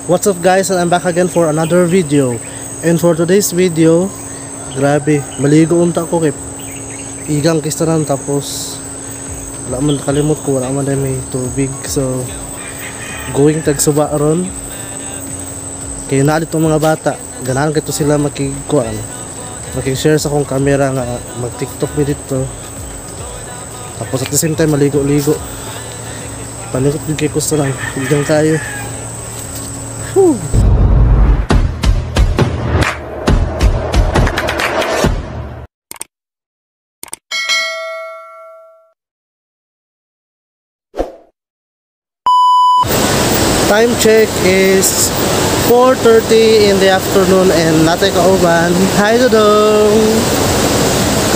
What's up guys, and I'm back again for another video. And for today's video, grabe, maligo unta ko kay igang kistaran, tapos wala man, kalimot ko, wala man may tubig. So going tag suba ron. Kay naa dito mga bata, ganahan kito sila makigkuan, makig-share sa akong camera nga mag-TikTok mi dito. Tapos at the same time maligo-ligo. Panikot din kay kusto lang, igang kayo. Whew. Time check is 4:30 in the afternoon and natay kauban. Hi Dodong!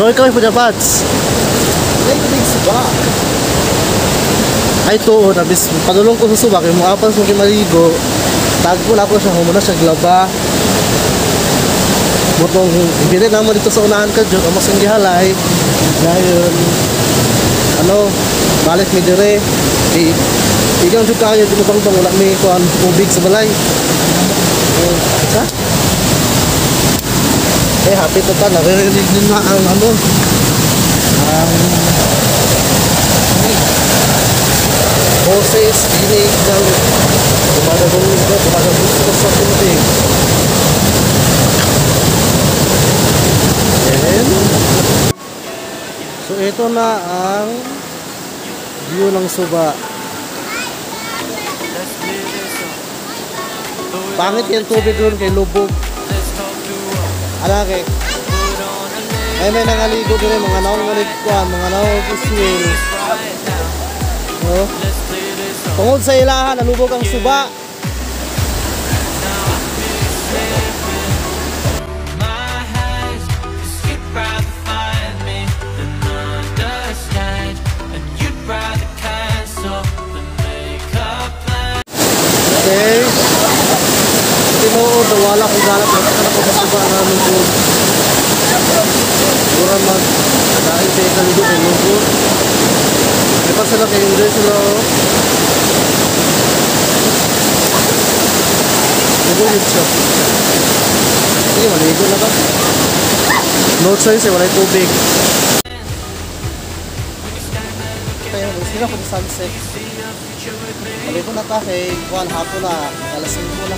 Kaway-kaway po Japats! Ay, suba! Ay tuon, abis padulong ko sa suba kay mo apas mo kay maligo. Tagpo na ako siya, humuna siya glaba. Butong ibili na mo dito sa unahan ka dyan, amos ang gihalay. Ngayon, ano, balik mi dire. Igang jud kayo di mo bangbang wala may kuan tubig sa balay. Sa? Eh happy to ta, naririnig din na ang ano, ang boses, dinig ng dumadagong sa tubig. And so ito na ang view ng suba. Pangit yung tubig doon kay lubog. Ala kay. Ay may nangaligo din mga naong ngaligkuan, mga naong uswil. Oh. Tungod sa ilahan, nalubog ang suba. Okay. Tinuod, wala kong ganap. Nakita ko sa suba na lubog. Mura mag dahil kay kaligo kay lubog. Di pa sila kay enjoy sila. Lubog yun siya. Sige, maligo na ba? No choice eh, wala'y tubig. Kaya, sila ko sa sunset. Maligo na ta kay kuwan hapon na, alas 5 na.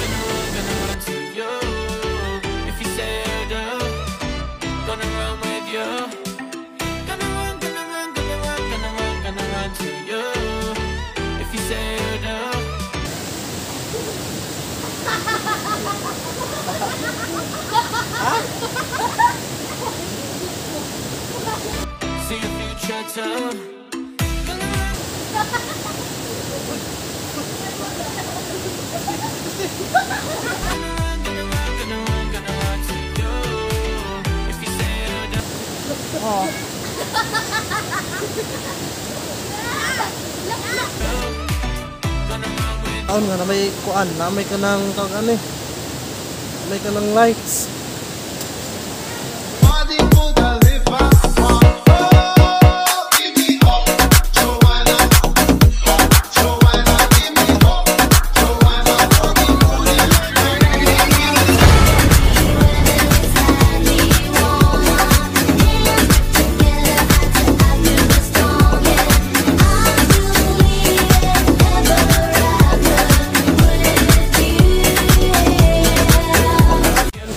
See the future too. Oh. Taon nga na may kuan, na may kanang tawag ano eh. May kanang lights.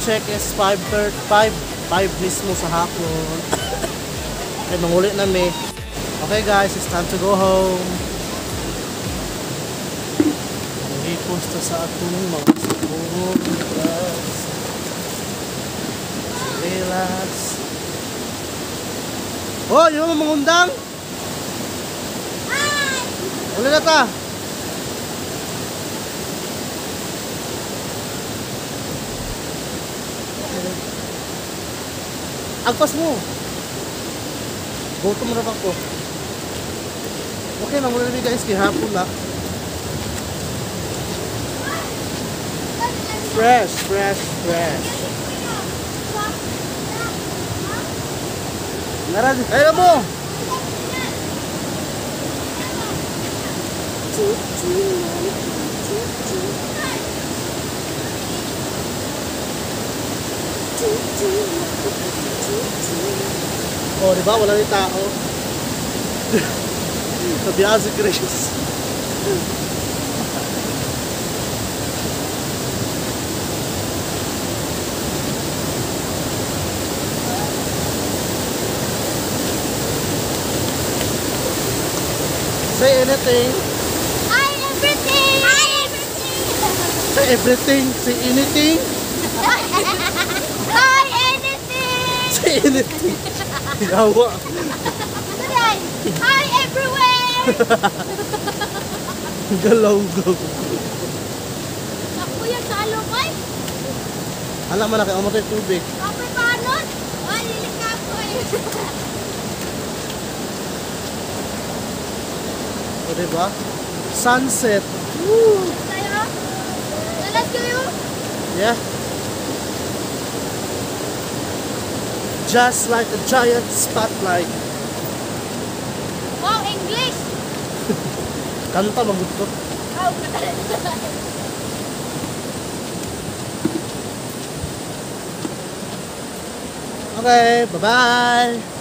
Check is 5:35, 5 mismo sa hapon. Ay mangulit na mi. Okay guys, it's time to go home. Manghipos ta sa atong mga sabon, guys. Relax. Oh, yung mga undang. Uli na ta. Agpas mo. Gutom na ako. Okay, mamuna na guys, kihapon na. Fresh, fresh, fresh. Narad, ayun mo. Oh, di ba? Wala ni tao. Nabiyaan si Grace. Say anything. Hi, everything! Hi, everything! Say everything. Say anything. Hi, anything! Say anything. Yawa. Hi, hi, everywhere! Galaw go. Ako yan sa alokay. Alam mo na kay amatay tubig. Kapoy paanod. Ay, lilikapoy. O, diba? Sunset. Woo! Tayo. Let's go yun. Yeah. Just like a giant spotlight. Wow, English! Kanta magud ko. Oh, Okay, bye-bye.